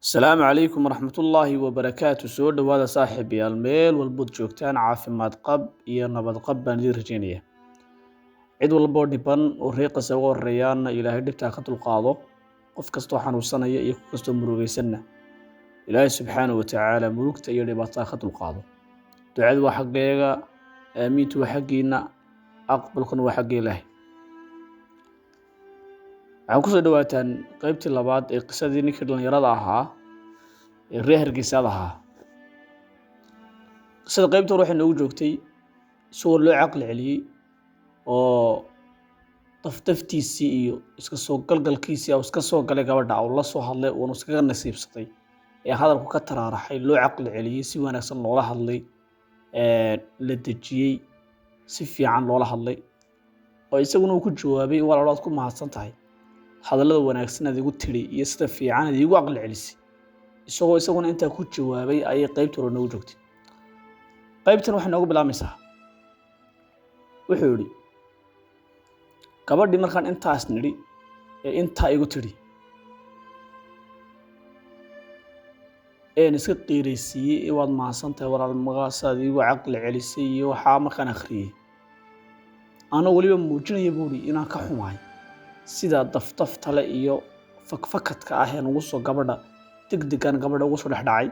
Asalaamu calaykum waraxmatullaahi wabarakaatu. Soo dhowaada saaxiibayaal, meel walbood joogtaan caafimaad qab iyo nabad qab baan idiin rajeynaya. Cid walboo dhiban oo reeqasa uga horeeyaana Ilaahay dhibtaa ka dulqaado. Qof kastoo xanuunsanaya iyo ku kastoo murugaysanna Ilaahay subxaanahu watacaala murugta iyo dhibaatada ka dulqaado. Ducadu waa xaggeega, aamiintu waa xaggiina, aqbalkuna waa xagga Ilaahay. Waxaan kusoo dhawaataan qeybtii labaad ee qisadii ninkii dhallinyarada ahaa ee reer Hargeysaad ahaa. Qisada qeybta hore waxay noogu joogtay isagoo loo caqli celiyey oo daftaftiisii iyo iska soo galgalkiisii uu iska soo galay gabadha, uu la soo hadlay uuna iskaga nasiibsaday ee hadalku ka taraaraxay, loo caqli celiyey, si wanaagsan loola hadlay, la dejiyey, si fiican loola hadlay, oo isaguna uu ku jawaabay: walaalo, waad ku mahadsan tahay hadallada wanaagsan aad igu tidhi iyo sida fiican aad iigu caqli celisay. Isagoo isaguna intaa ku jawaabay ayay qaybta hore noogu joogtay. Qaybtan waxay noogu bilaabmaysaa, wuxuu yidhi: gabadhii markaan intaas nidhi ee intaa igu tidhi een iska qiiraysiiyey ee waad mahadsan tahay walaal, magaasaad iigu caqli celisay iyo waxaa markaan akhriyey, anoo weliba muujinaya buu yidhi inaan ka xumahay sida dafdaftale iyo fakfakadka ah ee ugu soo gabadha degdegan gabadha ugu soo dhex dhacay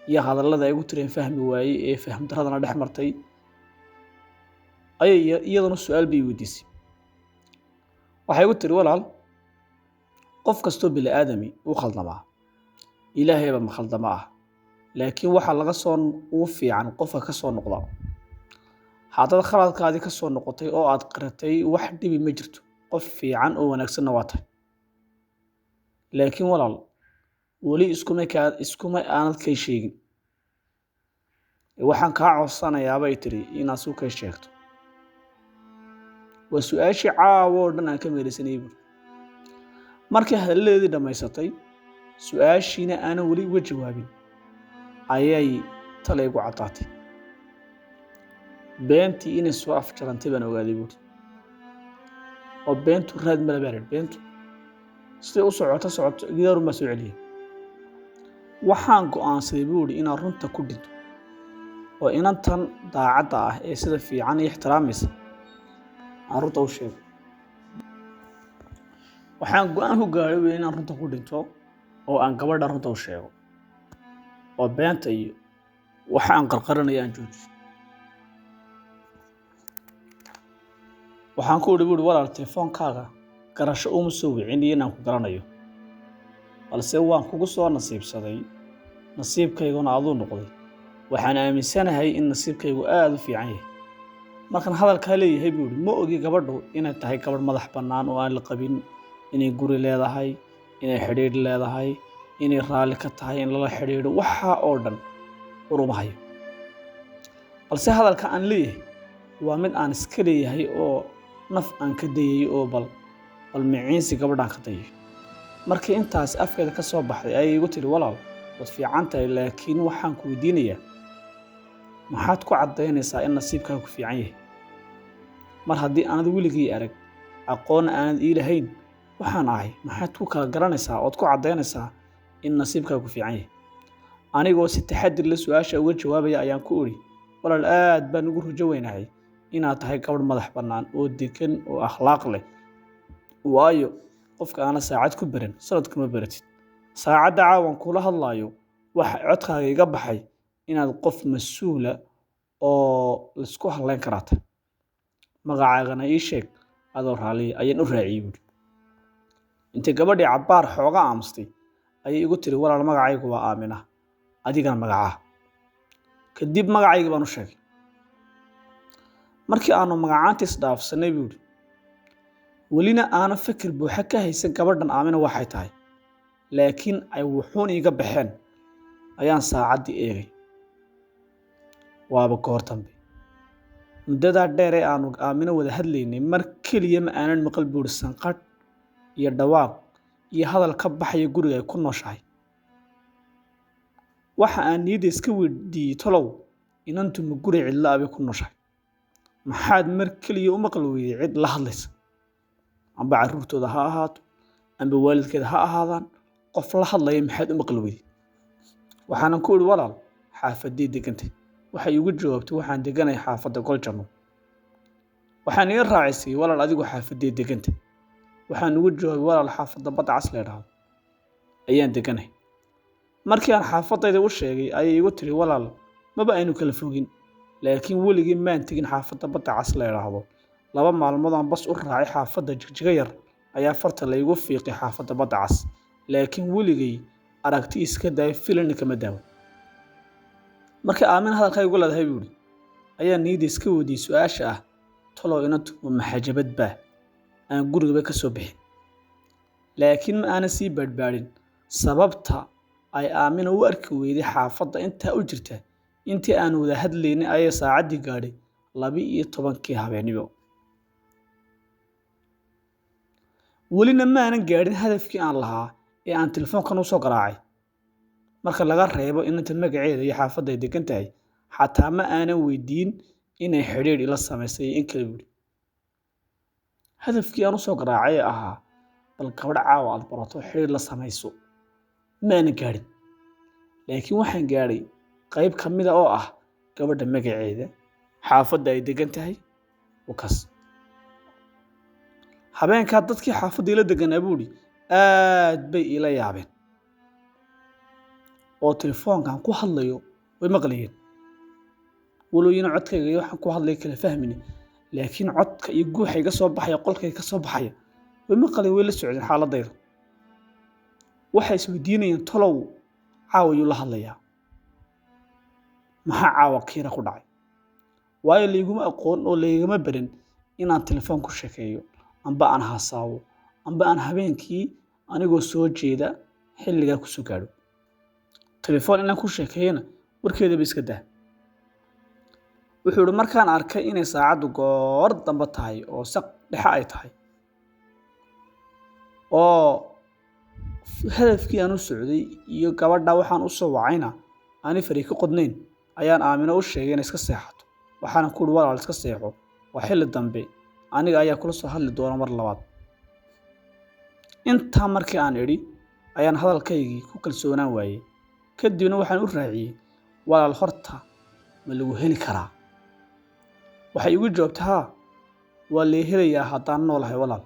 iyo hadallada ay igu tireen fahmi waayey ee faham daradana dhex martay, ayay iyaduna su-aal bay weydiisay. Waxay igu tiri: walaal, qof kastoo bini aadami uu khaldamaa, Ilaahayba ma khaldama ah, laakiin waxaa laga soo ugu fiican qofka ka soo noqda. Haddaad khaladkaadii ka soo noqotay oo aad qiratay, wax dhibi ma jirto, qof fiican oo wanaagsanna waa tahay. Laakiin walaal, weli iskuma aanad kay sheegin. Waxaan kaa codsanayaa, bay tiri, inaad isu kay sheegto. Waa su-aashii caawa oo dhan aan ka meeraysanayay, buuri. Markii hadalladeedii dhammaysatay, su-aashiina aanan weli uga jawaabin, ayay tale igu caddaatay. Beentii inay soo afjarantay baan ogaaday, buuri, oo beentu raad male baa laidhi. Beentu siday u socoto socoto gidaarun baa soo celiyay. Waxaan go'aansaday, buuri, inaan runta ku dhinto oo inantan daacadda ah ee sida fiican iyo ixtiraamaysa aan runta u sheego. Waxaan go'aan ku gaadhay wey inaan runta ku dhinto oo aan gabadha runta u sheego oo beenta iyo waxa aan qarqaranaya aan joojiyo. Waxaan ku idhi, buuri, walaal, telefoonkaaga garasho uma soo wicin iyo inaan ku garanayo, balse waan kugu soo nasiibsaday, nasiibkayguna aduu noqday. Waxaan aaminsanahay in nasiibkaygu aada u fiican yahay. Markaan hadalkaa leeyahay, buu yidhi, ma ogi gabadhu inay tahay gabadh madax bannaan oo aan la qabin, inay guri leedahay, inay xidhiidh leedahay, inay raalli ka tahay in lala xidhiidho. Waxa oo dhan uruma hayo, balse hadalka aan leeyahay waa mid aan iska leeyahay oo naf aan ka dayay oo bal miciinsi gabadhaan ka dayay. Markii intaas afkeeda ka soo baxday ayay igu tiri: walaal, waad fiican tahay, laakiin waxaan ku weydiinayaa, maxaad ku caddaynaysaa in nasiibkaagu fiican yahay mar haddii aanad weligii arag, aqoon aanad ii lahayn waxaan ahay? Maxaad ku kala garanaysaa ood ku caddaynaysaa in nasiibkaagu fiican yahay? Anigoo si taxadir la su-aasha uga jawaabaya ayaan ku idhi: walaal, aad baan ugu rajo weynahay inaad tahay gabadh madax bannaan oo degan oo akhlaaq leh, waayo qofka aana saacad ku baran sanad kuma baratid. Saacadda caawan kula hadlaayo waxa codkaaga iga baxay inaad qof mas-uula oo laisku hadlayn karaa tahay. Magacaagana ii sheeg adoo raalliya, ayaan u raaciyey, buuri. Intay gabadhii cabbaar xooga aamustay ayay igu tiri: walaal, magacaygu waa Aamina, adigana magacaa? Kadib magacaygii baan u sheegay. Markii aanu magacaantii isdhaafsanay, buu yidhi, welina aanan fikir buuxa ka haysan gabadhan Aamina waxay tahay, laakiin ay wuxuun iiga baxeen, ayaan saacaddii eegay. Waaba goor dambe. Muddadaa dheer ee aanu Aamino wada hadlaynay mar keliya ma aanan maqal, buuri, sanqadh iyo dhawaaq iyo hadal ka baxaya guriga ay ku nooshahay. Waxa aan niyadda iska weydiiyey: tolow inantu ma guri cidla ah bay ku nooshahay? Maxaad mar keliya u maqli weyday cid la hadlaysa, amba carruurtooda ha ahaato, amba waalidkeeda ha ahaadaan, Qof la hadlaya maxaad u maqli weyday? Waxaanan ku idhi, walaal, xaafadii degantay? Waxay igu jawaabtay, waxaan deganahay xaafadda Goljanno. Waxaan ii raacisay, walaal, adigu xaafadii degantay? Waxaan ugu jawaabay, walaal, xaafadda Badda Cas la yidhaahdo ayaan deganahay. Markii aan xaafadayda u sheegay ayay igu tiri, walaal, maba aynu kala fogin, laakiin weligii maan tegin xaafadda Badda Cas la yidhaahdo. 2 maalmood aan bas u raacay xaafadda Jigjiga Yar ayaa farta laygu fiiqay xaafadda Badda Cas, laakiin weligay aragti iska daay, filina kama daawo. Markii Aamin hadalkaa igu leedahay, buu yidhi, ayaa niyadda iska weydiiyey su-aasha ah, talow inantu ma maxajabad baa aan gurigaba ka soo bixin? Laakiin ma aanan sii baadhbaadhin sababta ay Aamina u arki weyday xaafadda intaa u jirta. Intii aan wada hadlaynay ayay saacaddii gaadhay 12-kii habeenimo. Welina ma aanan gaadhin hadafkii aan lahaa ee aan telefoonkan u soo garaacay. Marka laga reebo inanta magaceeda iyo xaafadda ay degan tahay, xataa ma aanan weydiin inay xidhiidh ila samaysay iyo in kale, buuri. Hadafkii aan u soo garaacay ee ahaa bal gabadh caawa aad barato, xidhiidh la samayso, ma aanan gaadhin. Laakiin waxaan gaadhay qayb ka mida oo ah gabadha magaceeda, xaafadda ay degan tahay, wakas. Habeenkaa dadkii xaafadda ila deganaa, buuri, aad bay iila yaabeen oo telefoonkan ku hadlayo way maqlayeen, walooyina codkayga iyo waxaan ku hadlaya kala fahmini, laakiin codka iyo guuxa iga soo baxaya qolkayga ka soo baxaya way maqlayeen, way la socdeen xaaladayda. Waxay isweydiinayeen, tolow caawa yuu la hadlayaa? Maxaa caawa kiira ku dhacay? Waayo layguma aqoon oo laygama barin inaan telefoon ku sheekeeyo, amba aan hasaawo, amba aan habeenkii anigoo soo jeeda xilligaa ku soo gaadho telefoon inaan ku sheekeeyana warkeedaba iska daa. Wuxuu ihi, markaan arkay inay saacaddu goor dambe tahay oo saq dhexe ay tahay oo hadafkii aan u socday iyo gabadha waxaan u soo wacayna aani fari ka qodnayn, ayaan Aamino u sheegay inay iska seexato. Waxaana ku uhi, walaal, iska seexo, waa xilli dambe, aniga ayaa kula soo hadli doona mar labaad. Intaa markii aan idhi ayaan hadalkaygii ku kalsoonaan waayey. Kadibna waxaan u raaciyey, walaal, horta ma lagu heli karaa? Waxay igu jawaabtay, haa, waa lay helayaa haddaan noolahay, walaal.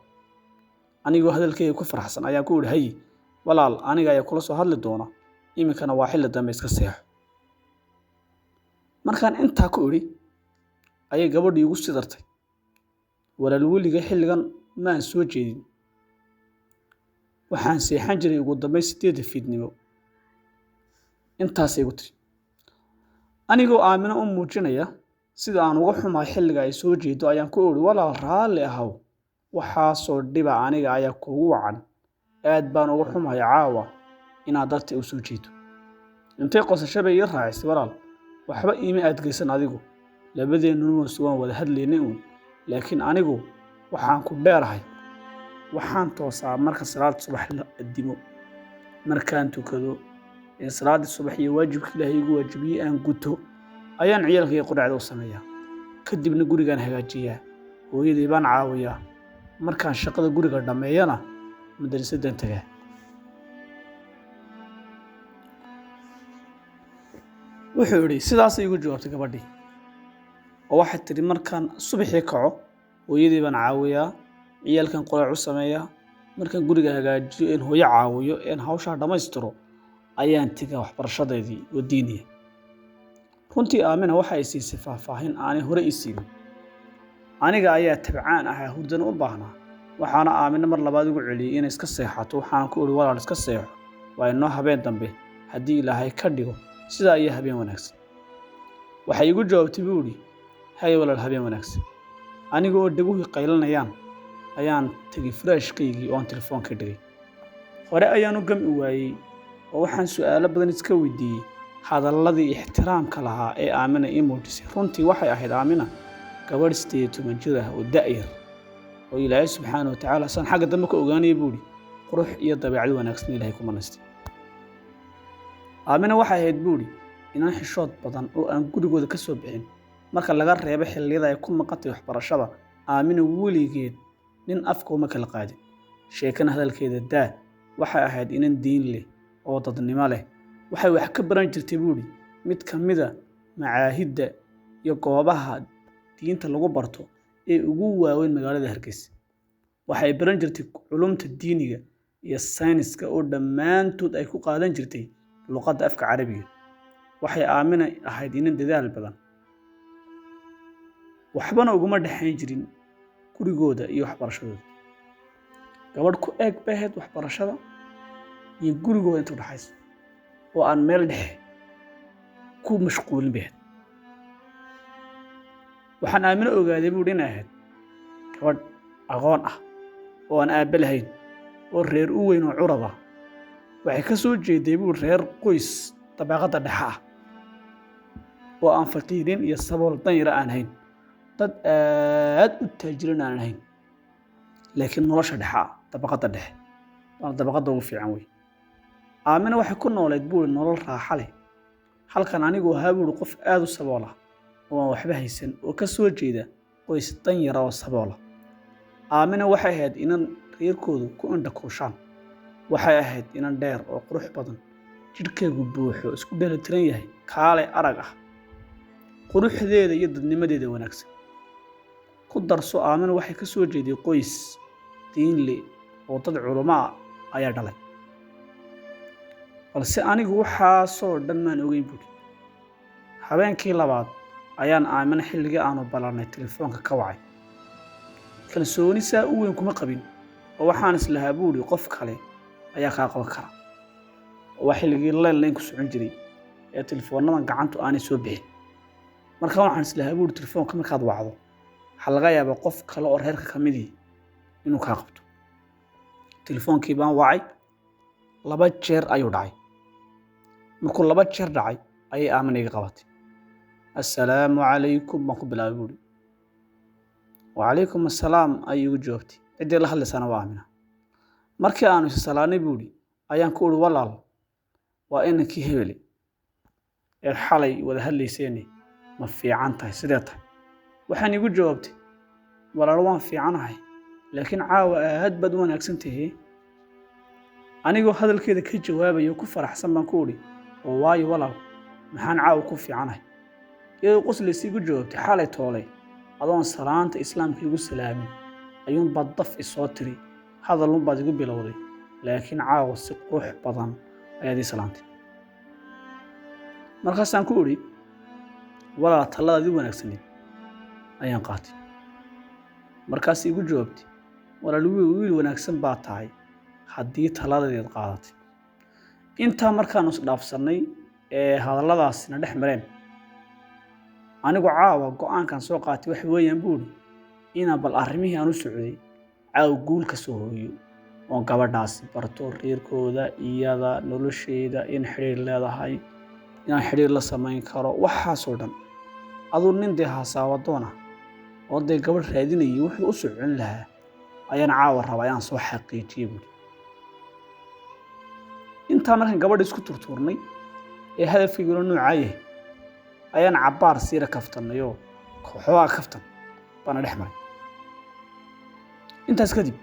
Anigoo hadalkayga ku faraxsan ayaan ku idhi, haye walaal, aniga ayaa kula soo hadli doona, iminkana waa xilli dambe, iska seexo. Markaan intaa ku idhi ayay gabadhii igu sidartay, walaal, weliga xilligan ma aan soo jeedin, waxaan seexan jiray ugu dambeyn 8-da fiidnimo. Intaasay igu tiri. Anigoo Aamino u muujinaya sida aan uga xumahay xilliga ay soo jeedo ayaan ku idhi, walaal, raalli ahow, waxaasoo dhiba aniga ayaa kuugu wacan, aad baan uga xumahay caawa inaad dartay u soo jeedo. Intay qosasho bay ii raacisay, walaal, waxba iima aadgeysan adigu, labadeennuna waan wada hadlaynay uun, laakiin anigu waxaan ku dheerahay, waxaan toosaa marka salaad subax la addimo. Markaan tukado ee salaaddii subax iyo waajibka Ilaahay igu waajibiyey aan guto ayaan ciyaalkayga qudhacda u sameeyaa, kadibna gurigaan hagaajiyaa, hooyadii baan caawiyaa. Markaan shaqada guriga dhammeeyana madrasadaan tagaa. Wuxuu idhi, sidaasay igu jawaabtay gabadhii oo waxay tidhi, markaan subaxii kaco hooyadii baan caawiyaa, ciyaalkan quraac u sameeyaa, markaan guriga hagaajiyo een hooyo caawiyo een hawshaa dhammaystiro ayaan tegaa waxbarashadeedii oo diiniya. Runtii Aamina waxa ay siisay faahfaahin aanay hore ii siinin. Aniga ayaa tabcaan ahaa, hurdana u baahnaa. Waxaana Aamina mar labaad ugu celiyey inay iska seexato. Waxaana ku idhi, walaal, iska seexo, waa inoo habeen dambe haddii Ilaahay ka dhigo, sidaa iyo habeen wanaagsan. Waxay igu jawaabtay, buu idhi, haye walaal, habeen wanaagsan. Aniga oo dhaguhii qaylanayaan ayaan tegey furaashkaygii oo aan telefoonkii dhigay. Hore ayaan u gami waayey oo waxaan su'aalo badan iska weydiiyey hadalladii ixtiraamka lahaa ee Aamina ii muujisay. Runtii waxay ahayd Aamina gabadh 18 jir ah oo da'yar oo Ilaahay subxaana wa tacaala saan xagga dambe ka ogaanaya, buu idhi, qurux iyo dabeecad wanaagsan Ilaahay ku manaystay. Aamina waxay ahayd, buu idhi, inan xishood badan oo aan gurigooda ka soo bixin marka laga reebo xilliyada ay ku maqantay waxbarashada. Aamina weligeed nin afka uma kala qaadin, sheekana hadalkeeda daa. Waxay ahayd inan diin leh oo dadnimo leh. Waxay wax ka baran jirtay, buu idhi, mid ka mid ah macaahidda iyo goobaha diinta lagu barto ee ugu waaweyn magaalada Hargeysa. Waxay baran jirtay culumta diiniga iyo sayniska oo dhammaantood ay ku qaadan jirtay luqadda afka Carabiga. Waxay Aamina ahayd inan dadaal badan. Waxbana uguma dhexayn jirin gurigooda iyo waxbarashadooda. Gabadh ku eeg bay ahayd waxbarashada iyo gurigooda inta u dhaxaysa, oo aan meel dhexe ku mashquulin bay ahayd. Waxaan Aamino ogaaday, buu inay ahayd gabadh aqoon ah oo aan aabbe lahayn oo reer u weyn oo curad ah. Waxay ka soo jeeday, buu, reer qoys dabaqadda dhexe ah oo aan faqiirin iyo sabool danyara aan hayn, dad aad u taajiran aan ahayn, laakiin nolosha dhexe ah, dabaqadda dhexe, waana dabaqadda ugu fiican wey. Aamina waxay ku nooleed, buuri, nolol raaxa leh, halkan anigu ahaa, buuri, qof aad u sabool ah oo aan waxba haysan oo ka soo jeeda qoys danyara oo saboola. Aamina waxay ahayd inan reerkoodu ku indha kuushaan. Waxay ahayd inan dheer oo qurux badan, jidhkeegu buuxo, isku dheelitiran yahay, kaale arag ah, quruxdeeda iyo dadnimadeeda wanaagsan. Ku darso, Aamina waxay ka soo jeeday qoys diinle oo dad culamo ah ayaa dhalay. Balse anigu waxaasoo dhan maan ogeyn, buuri. Habeenkii labaad ayaan Aamina xilligii aanu ballannay telefoonka ka wacay. Kalsooni saa u weyn kuma qabin oo waxaan islahaa, buuri, qof kale ayaa kaa qaban kara. Waa xilligii landline ku socon jiray ee telefoonnadan gacantu aanay soo bixin. Markaa waxaan islahaa, buuri, telefoonka markaad wacdo waxaa laga yaabaa qof kale oo reerka ka midii inuu kaa qabto. Telefoonkii baan wacay, 2 jeer ayuu dhacay. Markuu 2 jeer dhacay ayay Aamina iga qabatay. "Assalaamu calaykum," baan ku bilaabay, buuri. "Wacalaykum assalaam," ayay igu jawaabtay. Ciddii la hadlaysaana waa Aamina. Markii aanu is salaanay, buuri, ayaan ku uri, "Walaal, waa inankii hebele ee xalay wada hadlayseene, ma fiican tahay, sidee tahay?" Waxaan igu jawaabtay, "Walaal, waan fiicanahay, laakiin caawa aad baad u wanaagsan tahay." Anigoo hadalkeeda ka jawaabaya oo ku faraxsan baan ku uri, "Oo waayo walaal, maxaan caawa ku fiicanahay?" Iyadoo qoslaysa igu jawaabtay, "Xalay toolay adoon salaanta islaamka igu salaamin ayuunbaad daf isoo tiri, hadalunbaad igu bilowday, laakiin caawa si qurux badan ayaad ii salaantay." Markaasaan ku idhi, "Walaal, taladaadii wanaagsanayd ayaan qaatay." Markaas igu jawaabtay, "Walaal, wiil wanaagsan baa tahay haddii taladadeed qaadatay." Intaa markaanu isdhaafsannay ee hadalladaasina dhex mareen, anigu caawa go'aankan soo qaatay waxa weeyaan, buuri, inaan bal arrimihii aan u socday caawa guul ka soo hooyo oon gabadhaasi barto, reerkooda, iyada nolosheeda, in xidhiir leedahay, inaan xidhiir la samayn karo, waxaasoo dhan. Aduu nin dee hasaawadoona oo dee gabadh raadinayay wuxuu u socon lahaa ayaan caawa rabaa inaan soo xaqiijiyo, buuri. Intaa markaan gabadha isku turtuurnay ee hadafkayguna noocaa yahay ayaan cabbaar siira kaftannay oo xoogaa kaftan baana dhex maray. Intaas kadib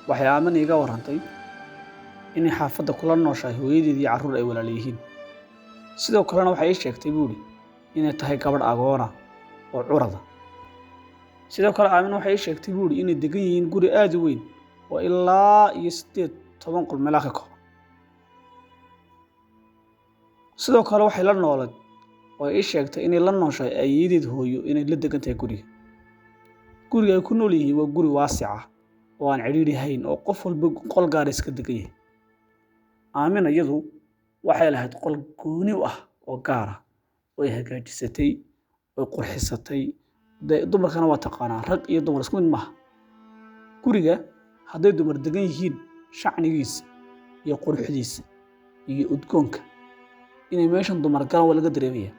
waxay Aamina iiga warrantay inay xaafadda kula nooshahay hooyadeed iyo carruur ay walaala yihiin. Sidoo kalena waxay ii sheegtay, buuri, inay tahay gabadh agoona oo curada. Sidoo kale Aamina waxay ii sheegtay, buuri, inay degan yihiin guri aad u weyn oo ilaa iyo 18 qol meelaha ka kooban. Sidoo kale waxay la noolayd oo ii sheegtay inay la nooshahay ayeeyadeed hooyo, inay la degan tahay guriga. Guriga ay ku nool yihiin waa guri waasic ah oo aan cidhiidhi hayn oo qof walba qol gaar iska degan yahay. Aamina iyadu waxay lahayd qol gooni u ah oo gaar ah oo ay hagaajisatay oo qurxisatay. Dumarkana waa taqaanaa, rag iyo dumar isku mid maaha. Guriga hadday dumar degan yihiin, shacnigiisa iyo quruxdiisa iyo udgoonka inay meeshan dumar galaan waa laga dareemayaa.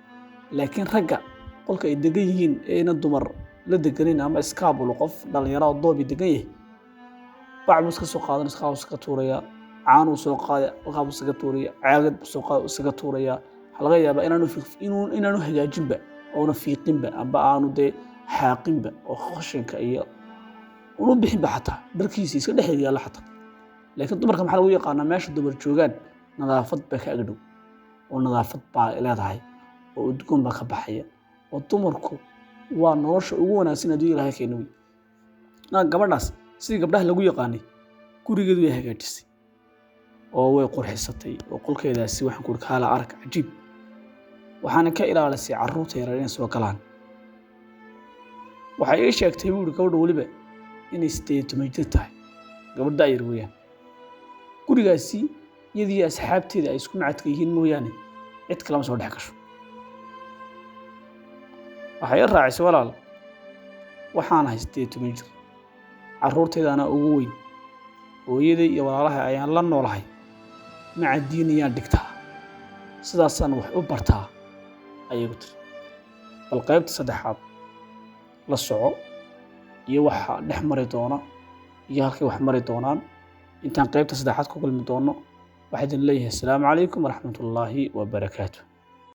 Laakiin ragga qolka ay degan yihiin ee ayna dumar la deganin ama iskaabulo qof dhalinyaro oo doobi degan yahay, bac buu iska soo qaadan, iskaabuu iska tuuraya, caanuu soo qaaday alkaabuu iskaga tuuraya, caagad buu soo qaaday iskaga tuuraya. Waxaa laga yaabaa inaanu hagaajinba oona fiiqinba amba aanu dee xaaqinba oo qashinka iyo unu bixinba, xataa dharkiisa iska dhex yaalla xataa. Laakiin dumarka maxaa lagu yaqaanaa? Meesha dumar joogaan nadaafad baa ka agdhow, oo nadaafad baa leedahay, oo udgoon baa ka baxaya, oo dumarku waa nolosha ugu wanaagsan adduunya Ilahay keena wey. Gabadhaas sidii gabdhaha lagu yaqaanay gurigeedu way hagaajisay oo way qurxisatay, oo qolkeedaasi waxaan ku kaala arag cajiib. Waxaana ka ilaalisay carruurta yaryar inay soo galaan. Waxay ii sheegtay, buu yidhi, gabadha weliba inay 18 jir tahay, gabadh da'yar weeyaan. Gurigaasi iyadii asxaabteeda ay isku macadka yihiin mooyaane cid kalama soo dhex gasho. Waxay ii raacisay, walaal, waxaan ahay 18 jir, carruurtaydaana ugu weyn, hooyaday iyo walaalahay ayaan la noolahay, maca diiniyaan dhigtaa, sidaasaan wax u bartaa, ayay ku tiri. Bal qaybta saddexaad la soco iyo waxa dhex mari doona iyo halkay wax mari doonaan. Intaan qaybta saddexaad ku kulmi doono, waxaa idin leeyahay asalaamu calaykum waraxmatullaahi wabarakaatu.